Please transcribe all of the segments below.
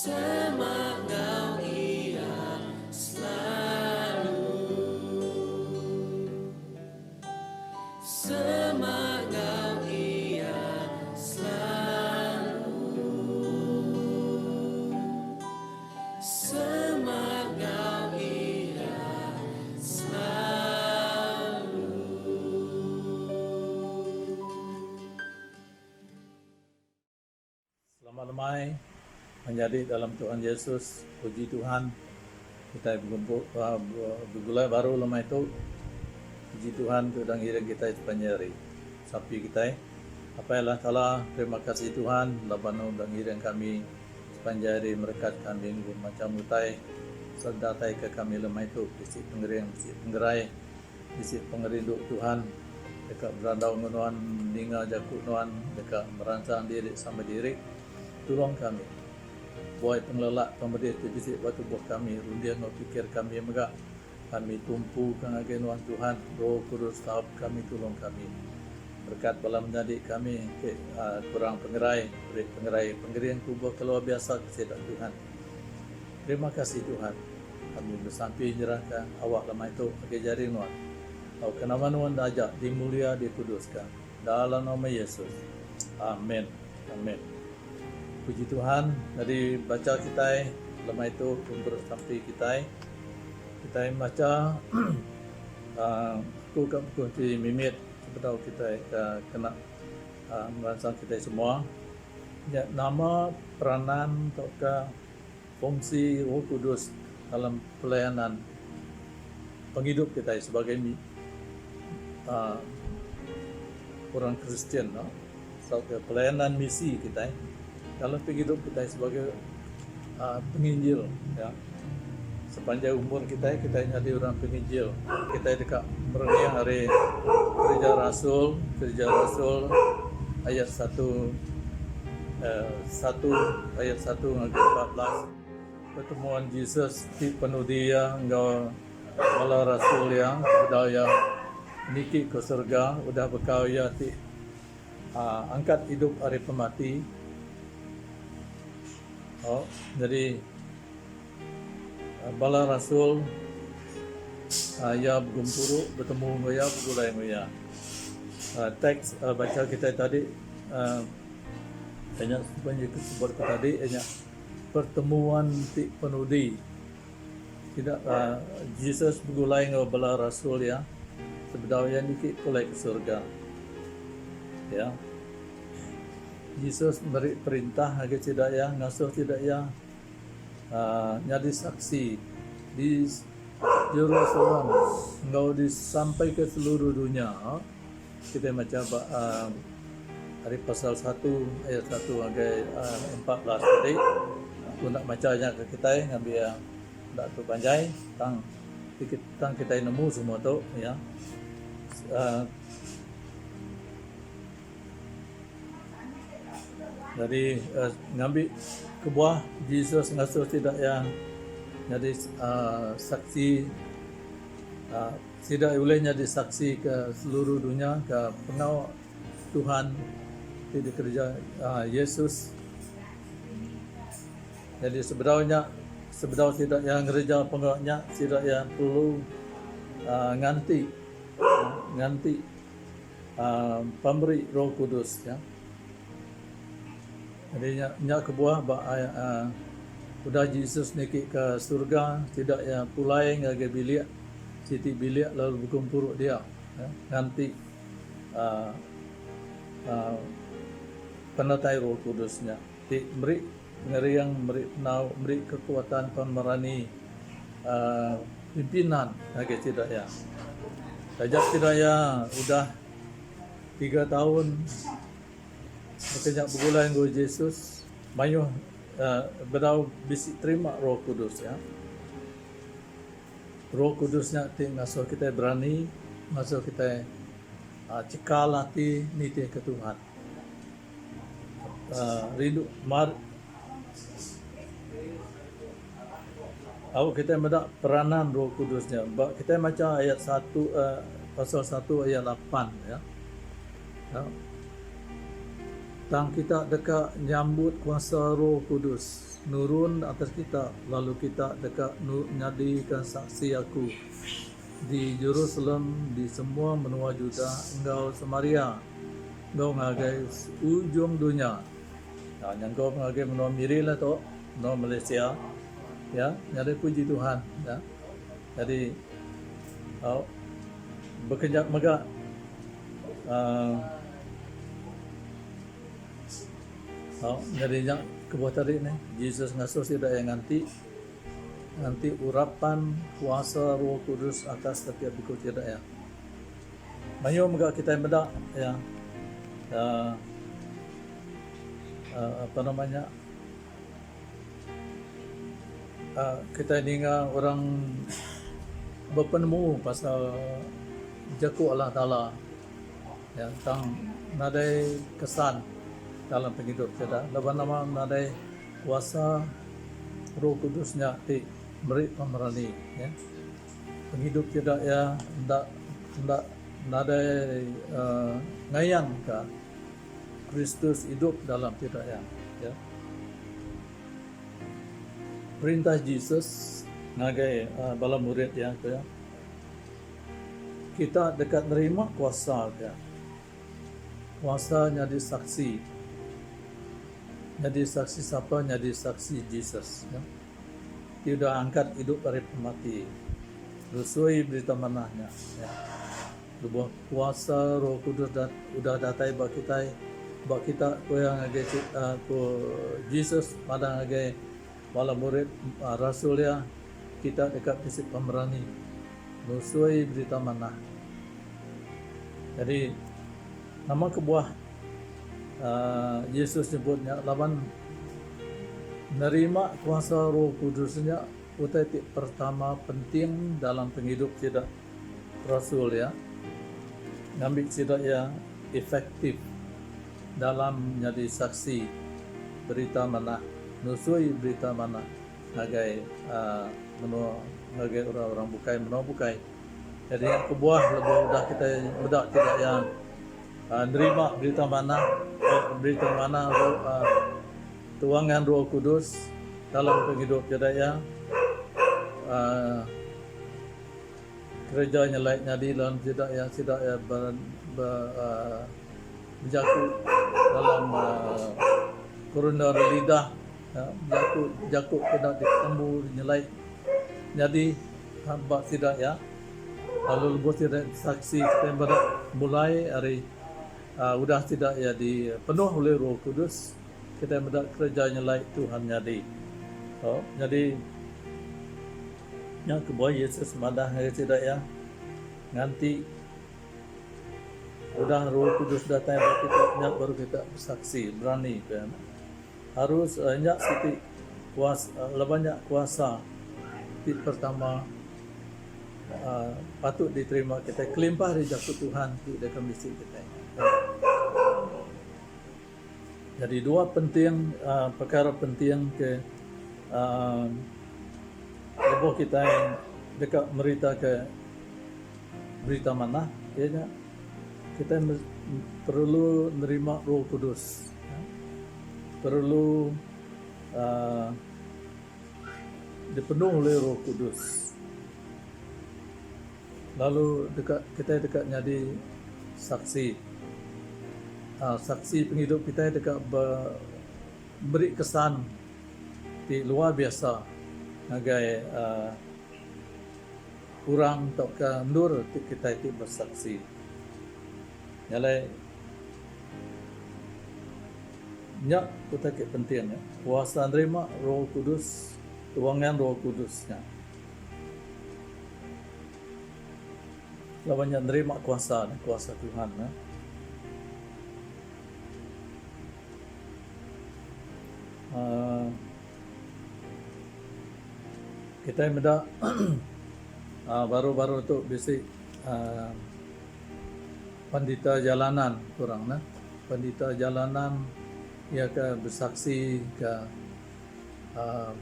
Semak enggau Iya selalu. Semak enggau Iya selalu. Semak enggau Iya selalu. Selamat lemai menyadi dalam Tuhan Yesus. Puji Tuhan kitai begempuru begulai baru lemai tu. Puji Tuhan ti udah ngiring kitai sepanjai hari. Sampi kitai. Apai Allah Taala, terima kasih Tuhan laban nuan udah ngiring kami sepanjai hari merekat kami enggau macham utai sereta datai ke kami lemai tu bisi pengering bisi pengerai. Bisi pengerindu Tuhan deka berandau enggau nuan, ninga jaku nuan, deka meransang diri sama diri. Tulung kami. Buai pengelelak pemedih ti bisi ba tubuh kami, runding enggau pikir kami mega. Kami tumpuka ngagai nuan Tuhan, Roh Kudus taup kami tulung kami. Berekat bala menyadi kami ti kurang pengerai, beri pengerai pengering tubuh ke luar biasa ke sida Tuhan. Terima kasih Tuhan. Kami besampi nyerahka awak lemai tu agi jari nuan. Tauka nama nuan da aja dimulia dikuduska. Dalam nama Yesus. Amen. Amen. Puji Tuhan, nyadi bacha kitai lemai tu ungkup sampi kitai. Kitai macha uhh aku ka bekunsi mimit sebedau kitai ka kena uhh meransang kitai semua. Nya nama peranan tauka Fungsi Roh Kudus dalam pelayanan pengidup kitai sebagai orang Kristian tauka pelayanan misi kitai dalam pengidup kitai sebagai penginjil. Sepanjai umur kitai, kitai nyadi orang penginjil. Kitai deka merening ari Kereja Rasul, Kereja Rasul ayat satu. 1 ayat 1 ngagai 14. Pertemuan Jesus ti penudi iya enggau bala rasul iya sebedau iya niki ke serega udah bekau iya ti angkat idup ari pemati. Au nyadi bala rasul iya begempuru betemu enggau iya begulai enggau iya. Teks bacha kitai tadi. Iya nya sebut ku tadi iya nya pertemuan ti penudi sida Jesus begulai enggau bala rasul iya sebedau iya niki pulai ke surga. Ya. Jesus meri perintah ngagai sida iya ngasuh sida iya uhh nyadi saksi di Jerusalem enggau di sampai ke seluruh dunya. Kitai macha ba ari pasal satu ayat satu ngagai 14 tadi. Aku enda macha nya ke kitai ngambi iya enda tu panjai tang tang kitai nemu semua tu ya. Uhh Jadi ngambi kebuah Jesus ngasuh sida iya nyadi uhh saksi uhh Sida ulih nyadi saksi ke seluruh dunya ke pengawa Tuhan ti dikereja Yesus. Nyadi sebedau nya, sebedau sida iya ngereja pengawa nya, sida iya perlu nganti nganti pemeri Roh Kudus. Nyadi nya nya kebuah ba udah Jesus niki ke surga sida iya pulai ngagai bilik siti bilik lalu begempuru dia nganti uhh penatai Roh Kudus nya ti meri pengering meri penau meri kekuatan pemerani uhh pimpinan ngagai sida iya. Taja sida iya udah tiga taun. Baka nya begulai enggau Jesus, mayuh bedau bisi terima Roh Kudus iya. Roh Kudus nya ti ngasuh kitai berani, ngasuh kitai chekal ati nitihka Tuhan. Rindu mar Au kitai meda peranan Roh Kudus nya. Ba kitai macha ayat satu pasal satu ayat lapan ya. Tang kita deka nyambut kuasa Roh Kudus nurun atas kita lalu kita deka nyadika saksi Aku di Jerusalem, di semua menua Judah enggau Samaria, enggau ngagai ujung dunya. Nah, nyengkaum ngagai menua Miri lah tu, menua Malaysia. Ya, nyadi puji Tuhan. Ya. Jadi, au, bekenyap mega uhh au nyadi nya kebuah tadi neh Jesus ngasuh sida iya nganti nganti urapan kuasa Roh Kudus atas tetiap iku sida iya. Mayuh mega kitai meda iya uhh apa nama nya uhh kitai ninga orang bepenemu pasal jaku Allah Taala iya tang nadai kesan dalam pengidup sida laban nama nadai kuasa Roh Kudus nya ti meri pemerani iya. Pengidup sida iya enda enda nadai uhh ngayangka Kristus idup dalam sida iya. Ya. Perintah Jesus ngagai bala murid iya ku iya, Kita deka nerima kuasa ke kuasa nyadi saksi. Nyadi saksi sapa? Nyadi saksi Jesus. Ya. Ti udah angkat idup ari pemati. Nusui berita manah nya. Ya. Lebuh kuasa Roh Kudus udah datai ba kitai, ba kita, ku iya ngagai ku Jesus madah ngagai bala murid rasul iya, kita deka bisi pemerani nusui berita manah. Nyadi, nama kebuah Jesus nyebut nya laban nerima kuasa Roh Kudus nya utai ti pertama penting dalam pengidup sida. Rasul iya ngambi sida iya efektif dalam nyadi saksi berita manah, nusui berita manah ngagai menua ngagai orang-orang bukai menua bukai. Jadi nya kebuah lebuh udah kitai meda sida iya nerima berita manah berita manah tuangan Roh Kudus dalam pengidup sida iya uhh. Kereja nyelai nyadi lalu sida iya sida iya be be uhh bejaku dalam uhh kerunda lidah bejaku jaku ke enda ditembu nyelai nyadi ba sida iya lalu lebuh sida saksi kitai meda mulai ari uhh udah sida iya dipenuh ulih Roh Kudus kitai meda kereja nyelai Tuhan nyadi. Nyadi. Nya kebuah Jesus madah ngagai sida iya, Nganti udah Roh Kudus datai ba kita, nya baru kita besaksi, berani, ku iya. Harus nya siti kuasa laban nya kuasa ti pertama uhh patut diterima kitai kelimpah ari jaku Tuhan ti deka bisi kitai. Jadi dua penting uhh pekara penting ke uhh lebuh kitai deka merita ke berita manah iya nya kitai perlu nerima Roh Kudus perlu uhh dipenuh oleh Roh Kudus lalu deka kitai deka nyadi saksi. Saksi pengidup kitai deka meri kesan ti luar biasa ngagai orang tauka endur ti kitai ti besaksi. Nya alai nya utai ti penting kuasa nerima Roh Kudus, tuangan Roh Kudus nya. Laban nya nerima kuasa ne, kuasa Tuhan ne. uhh Kitai meda uhh baru-baru tu bisi uhh pendeta jalanan ku orang ne. Pendeta jalanan iya ke besaksi ka uhh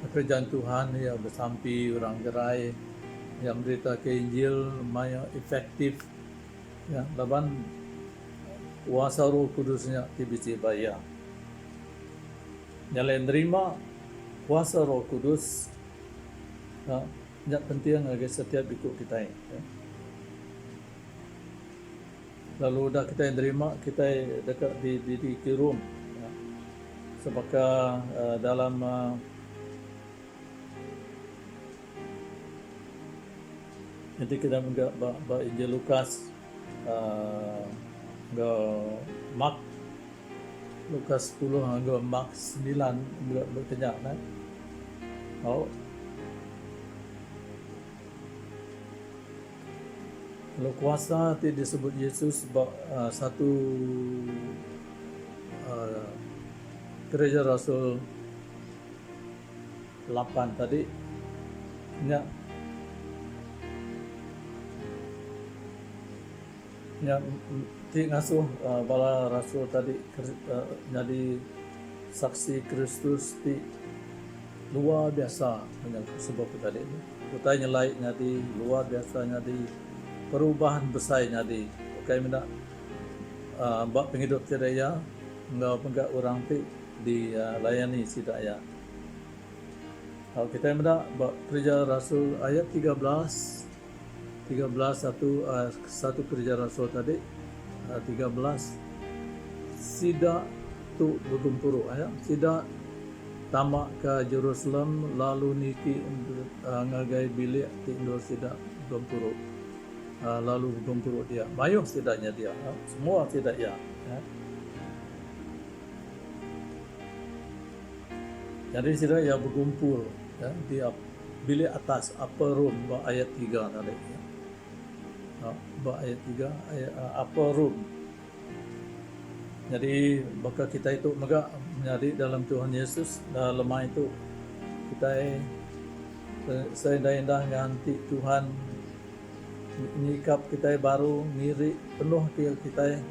pekerjaan Tuhan iya besampi orang gerai iya merita ke injil mayuh efektif iya laban. Kuasa Roh Kudus nya ti bisi ba iya. Nya alai nerima kuasa Roh Kudus nya penting ngagai setiap iku kitai. Lalu udah kitai nerima kitai deka dikirum sebaka dalam Enti kita mega ba ba Injil Lukas uhh enggau Mark Lukas sepuluh enggau Mark semilan mega baka nya ne. Au. Lalu kuasa ti disebut Jesus ba uhh satu uhh Kereja Rasul lapan tadi nya nya ti ngasuh bala rasul tadi nyadi saksi Kristus ti luar biasa sebut ku tadi. Utai nyelai nyadi luar biasa nyadi perubahan besai nyadi ukai meda ba pengidup sida iya enggau mega orang ti dilayani sida iya. Tau kitai meda ba Kereja Rasul ayat 13, 13 satu satu Kereja Rasul tadi 13 sida tu begempuru aya sida tama ke Jerusalem lalu niki ngagai bilik ti endur sida begempuru lalu begempuru dia mayuh sida nya dia semua sida iya. Nyadi sida iya begumpul di bilik atas upper room ba ayat tiga tadi. Ba ayat tiga upper room. Nyadi baka kitai tu mega menyadi dalam Tuhan Yesus lemai tu kitai seindah-indah nganti Tuhan nyikap kitai baru ngiri penuh ke kitai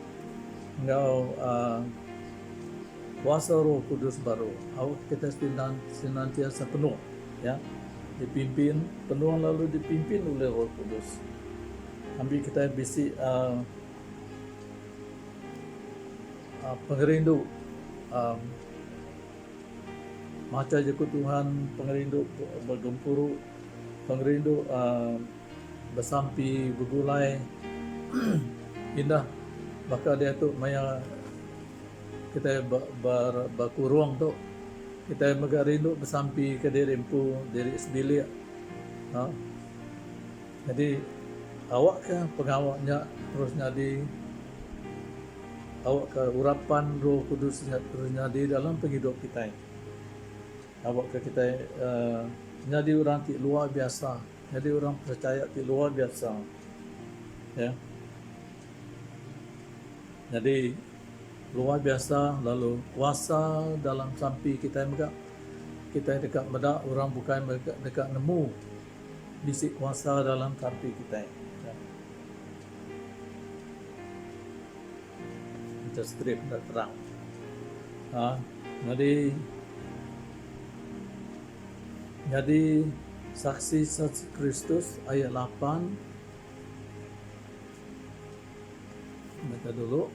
enggau uhh Kuasa Roh Kudus baru awak kitai senantiasa penuh ya dipimpin penuh lalu dipimpin oleh Roh Kudus ambi kitai bisi uhh pengerindu uhh macha jaku Tuhan pengerindu begempuru pengerindu uhh besampi begulai indah baka diatu maya Kitai ba kurung tu, kitai mega rindu besampi ke diri empu, diri sebilik. Nyadi awakka pengawa nya terus nyadi, awakka urapan Roh Kudus nya terus nyadi dalam pengidup kitai. Awakka kitai nyadi orang ti luar biasa, nyadi orang percaya ti luar biasa. Ya. Nyadi, luar biasa lalu kuasa dalam sampi kitai mega, kitai deka meda orang bukai mega deka nemu bisi kuasa dalam sampi kitai. Macam skrip enda terang. Ha, nyadi nyadi saksi-saksi Kristus ayat lapan. Deka dulu,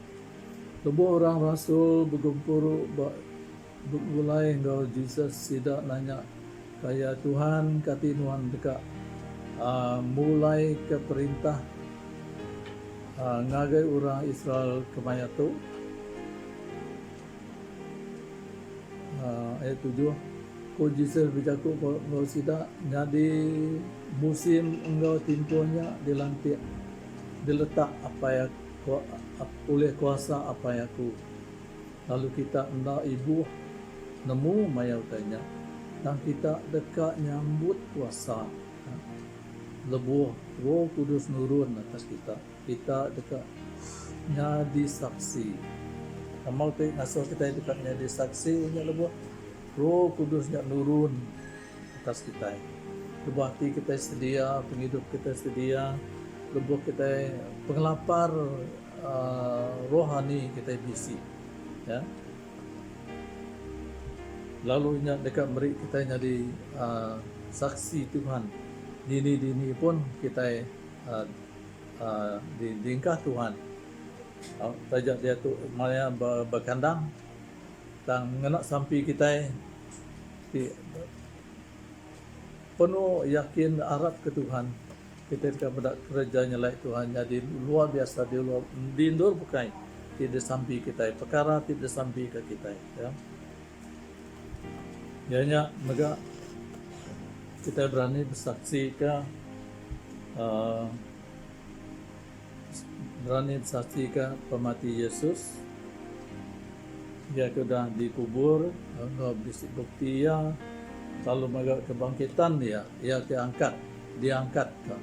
lebuh orang rasul begempuru ba begulai enggau Jesus, sida nanya ka iya, Tuhan, kati nuan deka mulaika perintah ngagai orang Israel kemaya tu? Ayat tujuh, Ku Jesus bejaku enggau sida, Nyadi musim enggau timpuh nya dilantik diletak Apai aku ulih kuasa Apai aku. Lalu kita enda ibuh nemu maya utai nya, tang kita deka nyambut kuasa lebuh Roh Kudus nurun atas kita. Kita deka nyadi saksi. Nama ti ngasuh kitai deka nyadi saksi nya lebuh Roh Kudus nya nurun atas kitai. Lebuh ati kitai sedia, pengidup kitai sedia, lebuh kitai pengelapar uhh rohani kitai bisi. Ya. Lalu nya deka meri kitai nyadi uhh saksi Tuhan dini-dini pun kitai uhh. Diingkah Tuhan. Taja diatu maya bekandang tang ngena sampi kitai ti penuh yakin arap ke Tuhan kitai deka meda kereja nyelai Tuhan nyadi luar biasa di luar di endur bukai ti disampi kitai pekara ti disampi ke kitai. Iya nya mega kitai berani besaksika uhh berani besaksika pemati Jesus. Iya ke udah dikubur enggau bisi bukti iya lalu mega kebangkitan iya, iya ke angkat diangkatka.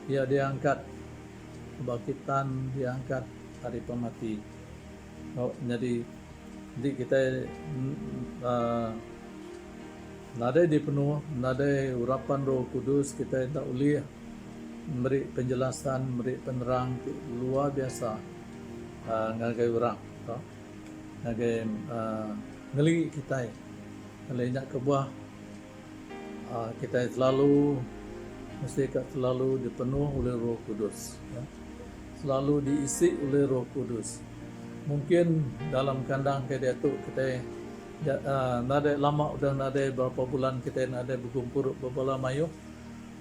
Iya diangkat kebangkitan diangkat ari pemati. Tau nyadi enti kitai uhh nadai dipenuh nadai urapan Roh Kudus kitai enda ulih meri penjelasan meri penerang ti luar biasa uhh ngagai orang tau ngagai uhh ngelingi kitai. Lalu nya kebuah uhh kitai selalu mesti ka selalu dipenuh ulih Roh Kudus. Selalu diisi ulih Roh Kudus. Mungkin dalam kandang ke diatu kitai nadai lama udah nadai berapa bulan kitai nadai begumpuru bebala mayuh.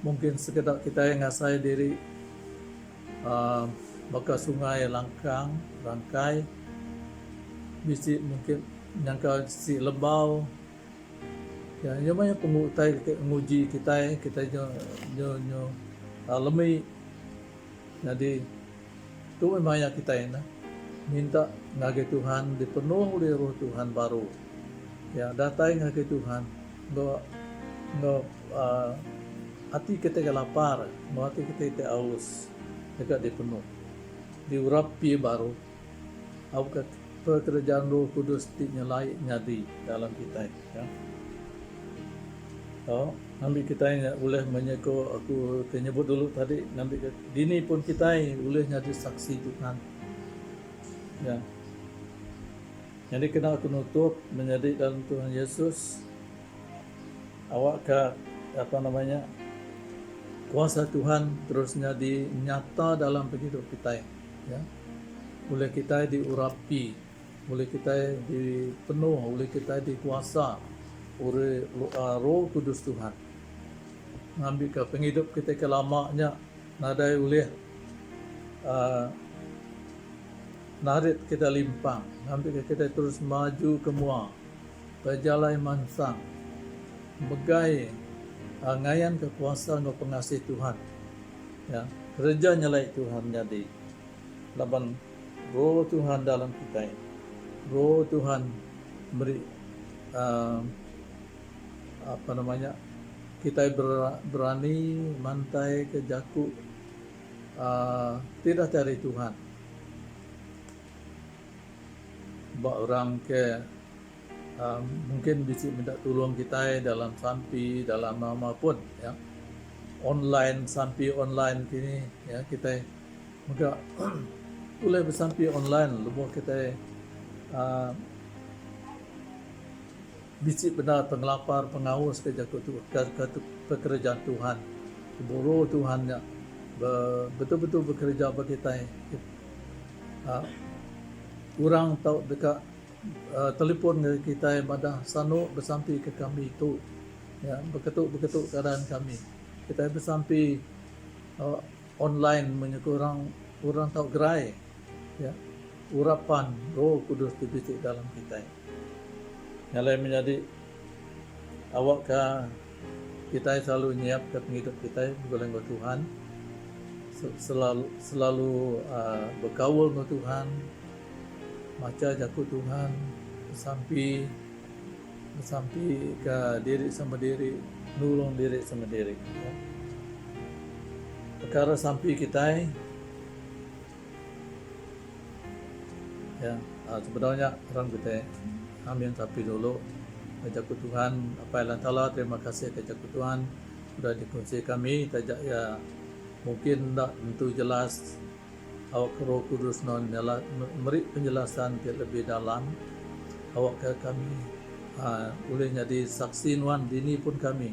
Mungkin sekeda kitai ngasai diri uhh baka sungai langkang rangkai bisi mungkin nyangka bisi lembau. Nya meh pengutai ti nguji kitai, kitai nyu nyu nyu lemi. Nyadi tu meh maya kitai neh minta ngagai Tuhan dipenuh ulih Roh Tuhan baru. Ya datai ngagai Tuhan enggau enggau uhh ati kitai ke lapar enggau ati kitai ti aus deka dipenuh diurapi baru tauka pekerejaan Roh Kudus ti nyelai nyadi dalam kitai. Ya. Tau ngambi kitai nya ulih menyeko aku ke nyebut dulu tadi ngambi ke dini pun kitai ulih nyadi saksi Tuhan. Ya. Nyadi kena aku nutup menyadi dalam Tuhan Yesus awakka apa nama nya kuasa Tuhan terus nyadi nyata dalam pengidup kitai. Ya. Ulih kitai diurapi. Ulih kitai dipenuh, ulih kitai dikuasa ulih Roh Kudus Tuhan. Ngambika pengidup kitai ke lama nya nadai ulih uhh narit kitai limpang, ngambika kitai terus maju ke mua bejalai mansang megai uhh ngayanka kuasa enggau pengasih Tuhan. Ya, kereja nyelai Tuhan nyadi laban Roh Tuhan dalam kitai. Roh Tuhan meri uhh apa nama nya kitai berani mantai ke jaku uhh ti datai ari Tuhan. Ba orang ke uhh mungkin bisi minta tulung kitai dalam sampi dalam nama pun ya. Online sampi online kini ya kitai. Mega ulih besampi online lebuh kitai uhh bisi bendar pengelapar pengaus ke jaku tu ke pekerja Tuhan. Buru Tuhan nya betul betul bekereja ba kitai uhh orang tau deka uhh telefon ngagai kitai madah sanu besampi ke kami tu ya beketu beketu keadaan kami. Kitai besampi uhh Online menyuku orang orang tau gerai ya urapan roh kudus ti bisi dalam kitai. Nya alai menyadi awakka kitai selalu nyiapka pengidup kitai begulai enggau Tuhan selalu selalu uhh bekaul enggau Tuhan macha jaku Tuhan besampi Besampi ka diri sama diri, nulung diri sama diri. Pekara sampi kitai ya sebedau nya orang kitai amin sampi dulu jaku Tuhan Apai Allah Taala terima kasih ka jaku Tuhan udah dikunsi kami taja iya mungkin enda tentu jelas Awakka Roh Kudus nuan meri penjelasan ti lebih dalam. Awakka kami ulih nyadi saksi nuan dini pun kami,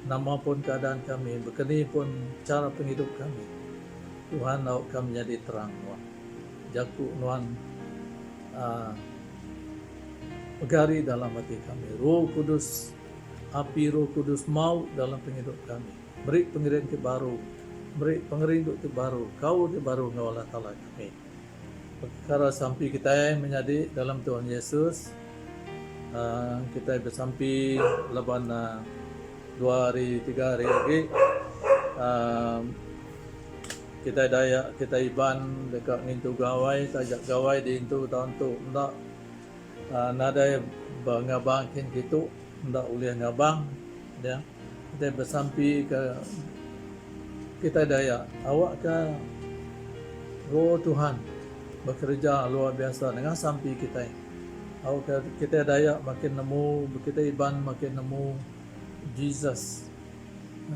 nama pun keadaan kami, bekeni pun chara pengidup kami. Tuhan awakka kami nyadi terang nuan. Jaku Nuan uhh pegari dalam ati kami. Roh Kudus, api Roh Kudus mau dalam pengidup kami. Meri pengering ti baru, meri pengerindu ti baru, kaul ti baru enggau Allah Taala kami. Pekara sampi kitai menyadi dalam Tuhan Yesus uhh kitai besampi laban uhh dua hari tiga hari agi uhh Kitai Dayak, kitai Iban deka ngintu gawai taja gawai diintu taun tu enda nadai ba ngabang kin kitu enda ulih ngabang nya. Kitai besampi ke kitai Dayak awakka Roh Tuhan bekereja luar biasa nengah sampi kitai. Awakka kitai Dayak makin nemu, kitai Iban makin nemu Jesus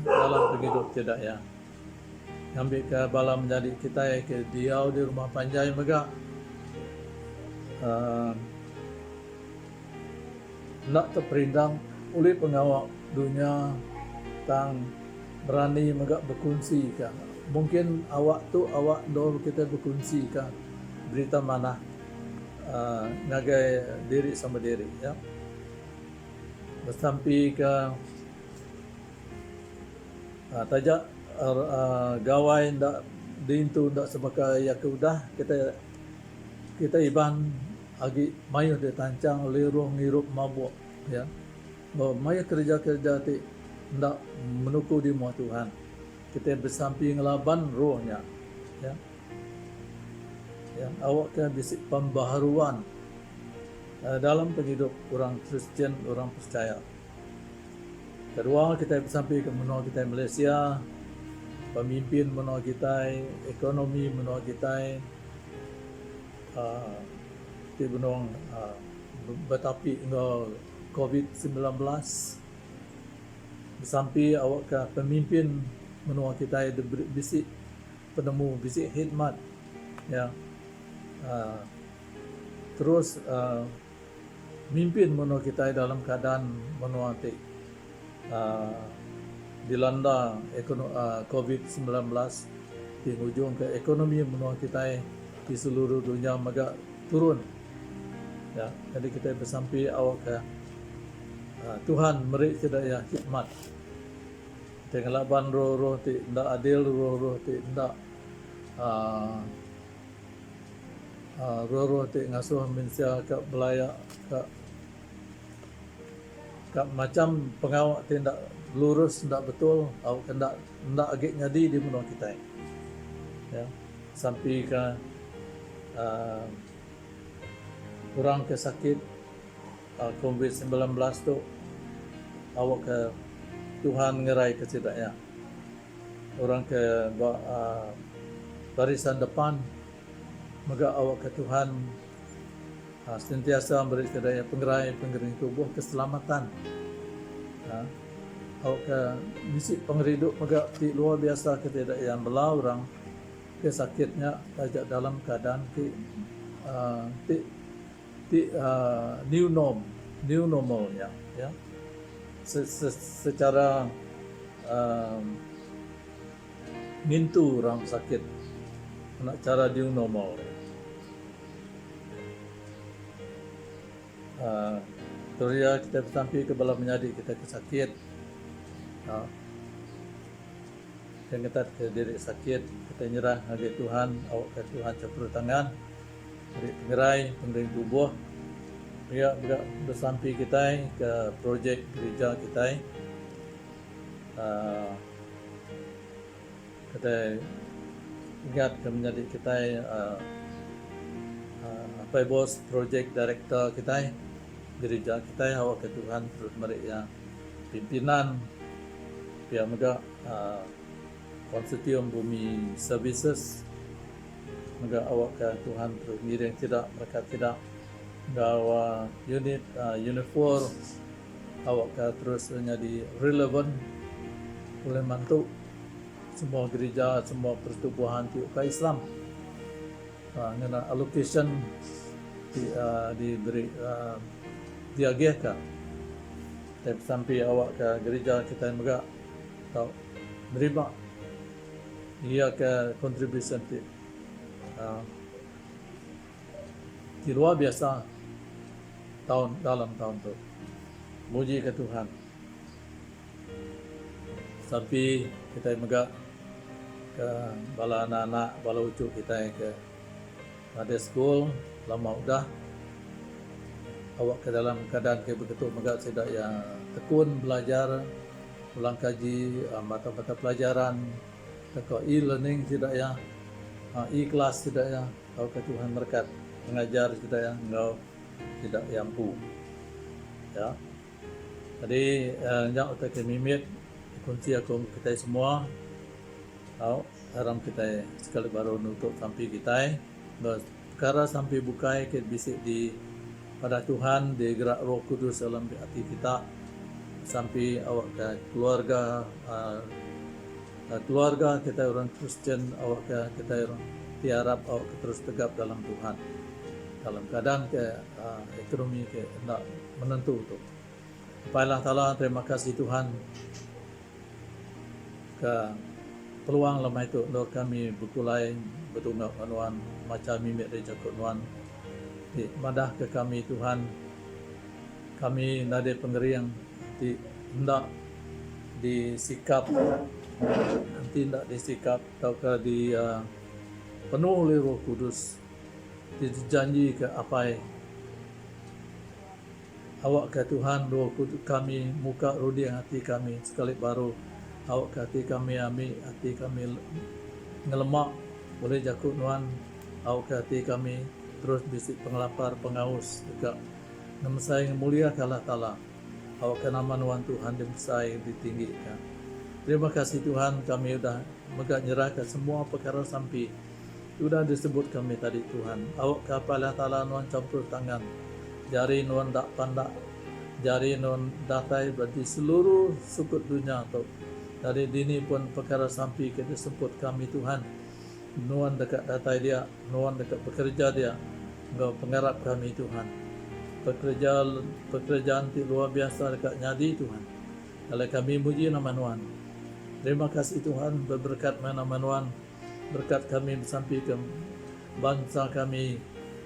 dalam pengidup ti Dayak. Ngambika bala menyadi kitai ke diau di rumah panjai mega uhh enda teperindang ulih pengawa dunya tang berani mega bekunsika. Mungkin awak tu awak endur kitai bekunsika berita manah uhh ngagai diri sama diri ya. Besampika. Taja gawai enda diintu enda sebaka iya ke udah kitai kitai Iban agi mayuh ditanchang liruh ngirup mabuk ya enggau mayuh kereja kereja ti enda menuku di mua Tuhan. Kitai besampi ngelaban roh nya ya. Ya awakka bisi pembaharuan dalam pengidup orang Kristian orang percaya. Kedua, kitai besampi ke menua kitai Malaysia, pemimpin menua kitai, ekonomi menua kitai uhh ti benung uhh betapi enggau covid 19. Besampi awakka pemimpin menua kitai diberi bisi penemu, bisi khidmat iya uhh terus uhh Mimpin menua kitai dalam keadaan menua ti uhh dilanda covid 19 ti ngujungka ekonomi menua kitai di seluruh dunya mega turun. Ya, jadi kitai besampi awakka uhh Tuhan meri sida iya khidmat. Kitai ngelaban roh-roh ti enda adil, roh-roh ti enda uhh Roh-roh ti ngasuh mensia ka belaya ka ka macam pengawa ti enda lurus enda betul tauka enda enda agi nyadi di menua kitai. Ya sampi ka uhh orang ke sakit covid 19 tu awakka Tuhan ngeraika sida iya. Orang ke ba barisan depan mega awakka Tuhan sentiasa meri sida iya pengerai, pengering tubuh, keselamatan. Awakka bisi pengerindu mega ti luar biasa ke sida iya bela orang ke sakit nya taja dalam keadaan ti ti ti new norm, new normal nya ya. Secara ngintu orang sakit ngena chara new normal. Aaa tu iya kitai besampi ke bala menyadi kitai ke sakit aaa ke ngetat ke diri sakit kitai nyerah ngagai Tuhan awakka Tuhan chapru tangan meri pengerai pengering tubuh. Pia mega besampi kitai ke projek gerija kitai aaa kitai ingat ke menyadi kitai aaa apai bos projek director kitai gerija kitai awakka Tuhan terus meri iya pimpinan pia mega aaa konsortium bumi services mega awakka Tuhan terus ngiring sida merekat sida enggau unit unifor awakka terus nyadi relevan ulih mantu semua gerija semua pertubuhan ti ukai Islam ngena allocation ti diberi diagihka. Kitai besampi awakka gerija kitai mega tau nerima iya ke contribution ti. ti luar biasa taun dalam taun tu. Muji ke Tuhan. Sampi kitai mega ke bala anak-anak bala uchu kitai ke nadai school lama udah awak ke dalam keadaan ke begitu mega sida iya tekun belajar ulang kaji mata-mata pelajaran tauka e-learning sida iya e-class sida iya tauka Tuhan merekat pengajar sida iya enggau sida iya empu. Ya. Jadi nya utai ke mimit dikunsi aku enggau kitai semua. Tau aram kitai sekali baru nutup sampi kitai enggau pekara sampi bukai ke bisi di padah Tuhan digerak Roh Kudus dalam ati kita. Sampi awakka keluarga uhh keluarga kitai orang Kristian awakka kitai orang ti arap awakka terus tegap dalam Tuhan dalam keadaan ke uhh ekonomi ke enda menentu tu. Apai Allah Taala terima kasih Tuhan ke peluang lemai tu endur kami begulai betunga enggau nuan macha mimit ari jaku nuan ti madah ke kami Tuhan kami nadai pengering ti enda disikap enti enda disikap tauka di penuh oleh Roh Kudus ti dijanji ke Apai. Awakka Tuhan Roh Kudus kami muka runding ati kami sekali baru. Awakka ati kami ami, ati kami ngelema bulih jaku Nuan. Awakka ati kami terus bisi pengelapar pengaus deka ngemesai ngemuliaka Allah Taala. Awakka nama Nuan Tuhan dimesai ditinggika. Terima kasih Tuhan kami udah mega nyerahka semua pekara sampi. Udah disebut kami tadi Tuhan. Awakka Apai Allah Taala nuan campur tangan. Jari nuan enda pandak. Jari nuan datai ba di seluruh sukut dunya tu. Dari dini pun pekara sampi ke disebut kami Tuhan. Nuan deka datai dia. Nuan deka bekereja dia enggau pengarap kami Tuhan. Pekereja pekerejaan ti luar biasa deka nyadi Tuhan. Alai kami muji nama nuan. Terima kasih Tuhan beberekat meh nama nuan. Berekat kami besampi ke bansa kami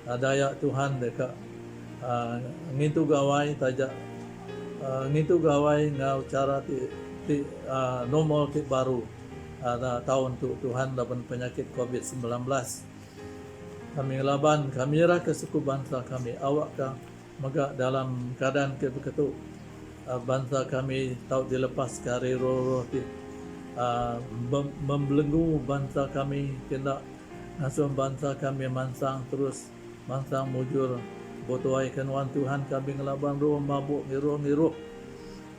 Dayak Tuhan deka ngintu gawai taja ngintu gawai enggau chara ti ti normal ti baru taun tu Tuhan laban penyakit covid 19. Kami ngelaban kami nyerahka suku bansa kami awakka mega dalam keadaan ke beketu bansa kami tau dilepaska ari roh-roh ti membelenggu bansa kami ke enda ngasuh bansa kami mansang terus mansang mujur betuaika nuan Tuhan kami ngelaban roh mabuk ngiruh ngirup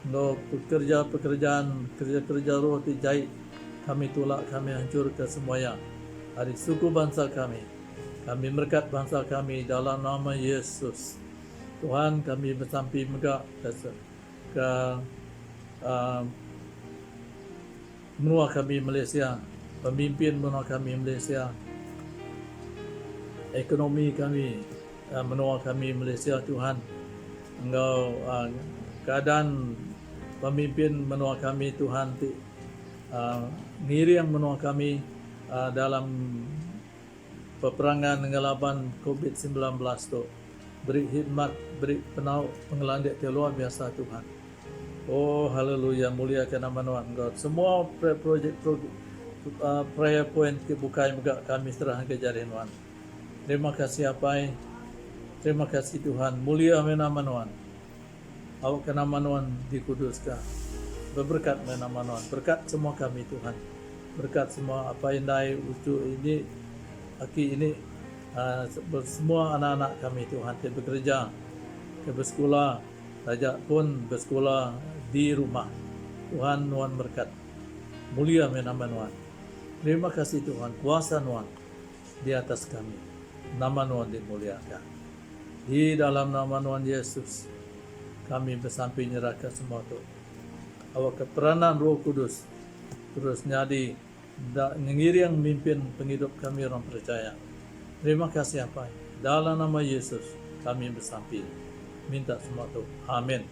enggau pekerja pekerjaan kerja-kerja roh ti jai kami tulak kami anchurka semua iya ari suku bansa kami. Kami merekat bansa kami dalam nama Yesus. Tuhan kami besampi mega ke ke uhh menua kami Malaysia, pemimpin menua kami Malaysia, ekonomi kami uhh menua kami Malaysia Tuhan enggau uhh keadaan pemimpin menua kami Tuhan ti uhh ngiring menua kami uhh dalam Peperangan ngelaban covid 19 tu beri hikmat beri penau pengelandik ti luar biasa Tuhan. Oh haleluya mulia ke nama nuan God. Semua projek prayer point ti bukai mega kami serah ngagai jari nuan. Terima kasih apai. Terima kasih Tuhan mulia meh nama nuan. Awakka nama nuan dikuduska. Beberekat meh nama nuan. Berekat semua kami Tuhan. Berekat semua apai indai, uchu ini, aki ini, semua anak-anak kami Tuhan ti bekereja, ke besekula taja pun besekula di rumah. Tuhan nuan merekat. Mulia meh nama nuan. Terima kasih Tuhan kuasa nuan di atas kami. Nama nuan dimuliaka. Di dalam nama Nuan Yesus, kami besampi nyerahka semua tu. Awakka peranan Roh Kudus terus nyadi da ngiring mimpin pengidup kami orang percaya. Terima kasih Apai. Dalam nama Yesus kami besampi minta semua tu. Amin.